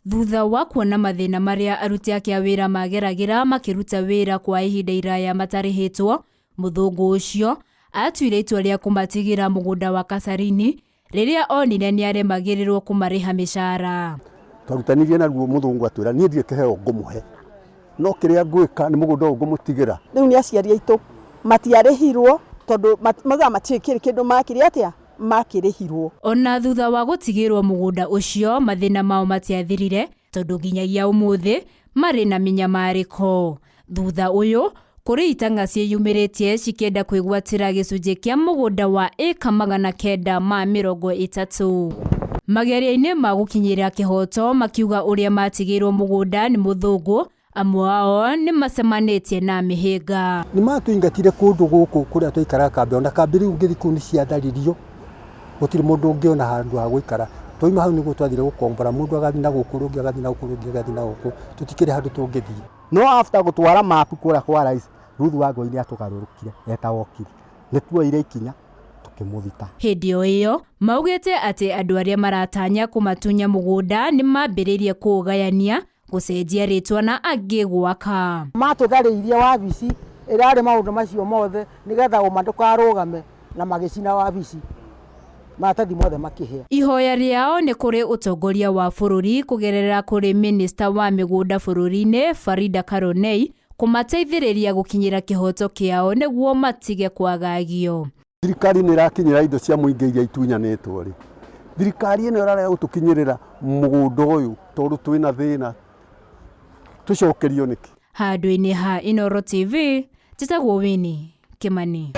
Thutha wa kuona mathĩna marĩa aruti ake a wĩra mageragĩra makĩruta wĩra kwa ihinda iraya matarĩhĩtwo, mũthũngũ ũcio atuire itua rĩa kũmatigĩra mũgũnda wa Kasarini rĩrĩa onire nĩaremagĩrĩrwo kũmarĩha mĩcara. Twarutanirie naruo mũthũngũ atwĩra niĩ ndirĩ kĩheo ngũmũhe no kĩrĩa ngwĩka nĩ mũgũnda ũyũ ngũmũtigĩra. Rĩu nĩ aciari aitũ matiarĩhirwo tondũ maugaga matirĩ kĩrĩ kĩndũ makĩrĩ atĩa makĩrĩhirwo. Ona thutha wa gũtigĩrwo mũgũnda ũcio mathĩna mao matiathirire tondũ nginyagia ũmũthĩ marĩ na mĩnyamarĩko. Thutha ũyũ, kũrĩ itang'a ciĩyumĩrĩtie cikĩenda kwĩgwatĩra gĩcunjĩ kĩa mũgũnda wa ĩka 930. Mageria-inĩ ma gũkinyĩra kĩhoto makiuga ũrĩa matigĩirwo mũgũnda nĩ mũthũngũ, amwe ao nĩ macemanĩtie na mĩhĩnga. Nĩ matũingatire kũndũ gũkũ kũrĩa twaikaraga kambĩ, ona kambĩ rĩu ũngĩthiĩ kũu nĩ ciatharirio, gũtirĩ mũndũ ũngĩona handũ ha gũikara. Twauma hau nĩguo twathire gũkombora, mũndũ agathiĩ na gũkũ, ũrĩa ũngĩ agathiĩ na gũkũ, ũrĩa ũngĩ agathiĩ na gũkũ, tũtikĩrĩ handũ tũngĩthiĩ. No after gũtwara mapu kũrĩa kwa rais, Ruth Wangũi nĩ atũgarũrũkire eta wokiri. Nĩ tuoire ikinya tũkĩmũthita. Hĩndĩ o ĩyo, maugĩte atĩ andũ arĩa maratanya kũmatunya mũgũnda nĩ mambĩrĩirie kũũgayania, gũcenjia rĩtwa na angĩ gwaka. Matũtharĩirie wabici ĩrarĩ maũndũ macio mothe nĩgetha ũma ndũkarũgame na magĩcina wabici maratathi mothe makĩhĩa. Ihoya rĩao nĩ kũrĩ ũtongoria wa bũrũri kũgerera kũrĩ mĩnĩsta wa mĩgũnda bũrũri-inĩ Farida Karonei kũmateithĩrĩria gũkinyĩra kĩhoto kĩao nĩguo matige kwagagio. Thirikari nĩ ĩrakinyĩra indo cia mũingĩ iria itunyanĩtwo rĩ, thirikari ĩno ĩrarega gũtũkinyĩrĩra mũgũnda ũyũ tondũ twĩna thĩna, tũcokerio nĩkĩ? Handũ-inĩ ha Inooro TV, njĩtagwo Winnie Kimani.